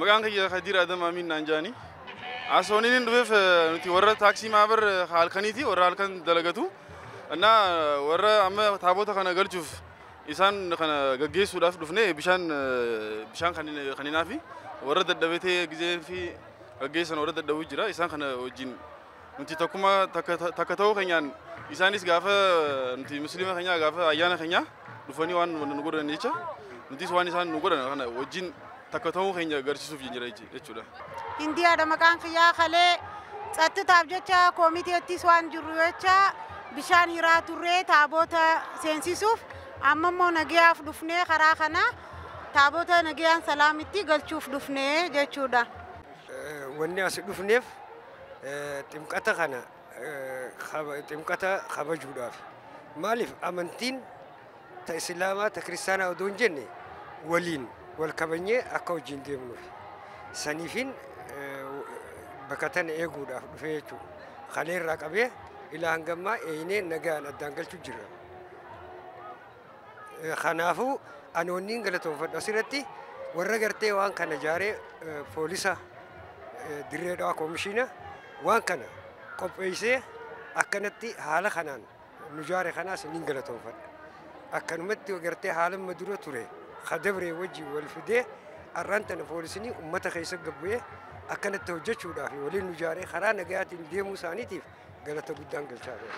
Maqaan kiyya Khadiir Adam Amiin naan jedhani. Asooniin hin dhufeef nuti warra taaksii maabar halkaniiti, warra halkan dalagatu. Innaa warra amma taabota kana galchuuf isaan kana gaggeessuudhaaf dhufnee bishaan kaninaafi warra dadhabetee gizee fi gaggeessan warra dadhabuu jira, isaan kana wajjin nuti tokkuma takka ta'uu keenyaan isaanis gaafa nuti musliima keenya gaafa ayyaana keenya dhufanii waan nu godhan jecha nutis waan isaan nu godhan kana wajjin takka ta'uu keenya agarsiisuuf jira jechuudha. Hindiyaadha maqaan kiyyaa. Kalee tsattitaaf jecha koomiteettis waan jirru jecha bishaan hiraa turree taabota seensisuuf, amma immoo nagayaaf dhufnee karaa kana taabota nagayaan salaamitti galchuuf dhufnee jechuudha. Wanni as dhufneef ximqata kana, ximqata kabajuudhaaf. Maaliif amantiin ta islaamaa ta kiristaanaa odoo hin jenne waliin wal kabajnee akka wajjin deemnuuf. Saniifin bakka tana eeguudhaaf dhufee jechuudha. Kaleerraa qabee ilaa hangammaa eeyinee nagaan addaan galchuu jirra. Kanaafuu ani wanni galatoonfadhu asirratti warra gartee waan kana ijaaree, poolisa Dirree Dhawaa koomishiina waan kana qopheessee akkanatti haala kanaan nu jaare kanaas ni galatoonfadha. Akkanumatti gartee haala amma dura ture kadabree wajjin wal fidee har'aan tana poolisni uummata keessa gabbu'ee akkanatti hojjechuudhaaf waliin nu jaaree karaa nagayaatiin deemuu isaaniitiif galata guddaan galchaa jira.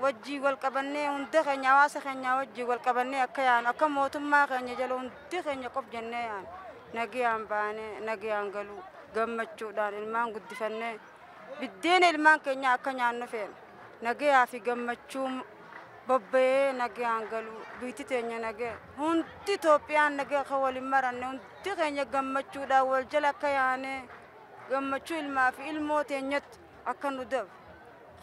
Wajjii wal qabannee hunda keenya hawaasa keenya wajjii wal qabannee akka yaanu, akka mootummaa keenya jala hundi keenya qof jennee yaanu, nagayaan baanee nagayaan galuu, gammachuudhaan ilmaan guddifannee biddeena ilmaan keenya akka nyaannu feena. Nagayaa fi gammachuu bobba'ee nagayaan galuu, biyyi teenya nagaya, hundi Itoophiyaan nagaya kan waliin maranne, hundi keenya gammachuudhaan wal jala akka yaanee gammachuu ilmaa fi ilmoo teenyatti akka nu dabu.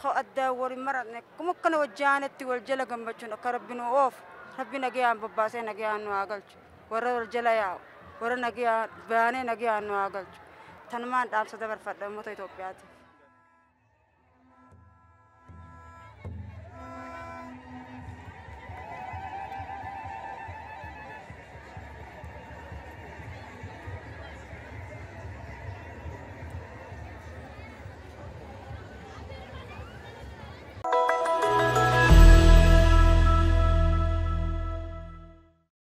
Addaan waliin maranne akkuma akkana wajjaanetti wal jala gammachuun akka rabbi nu oofu, rabbi nagayaan bobbaasee nagayaan nu haa galchu, warra wal jala yaa'u warra nagayaan baanee nagayaan nu haa galchu. Tanumaan dhaamsa dabarfadha uummata Itoophiyaatiif.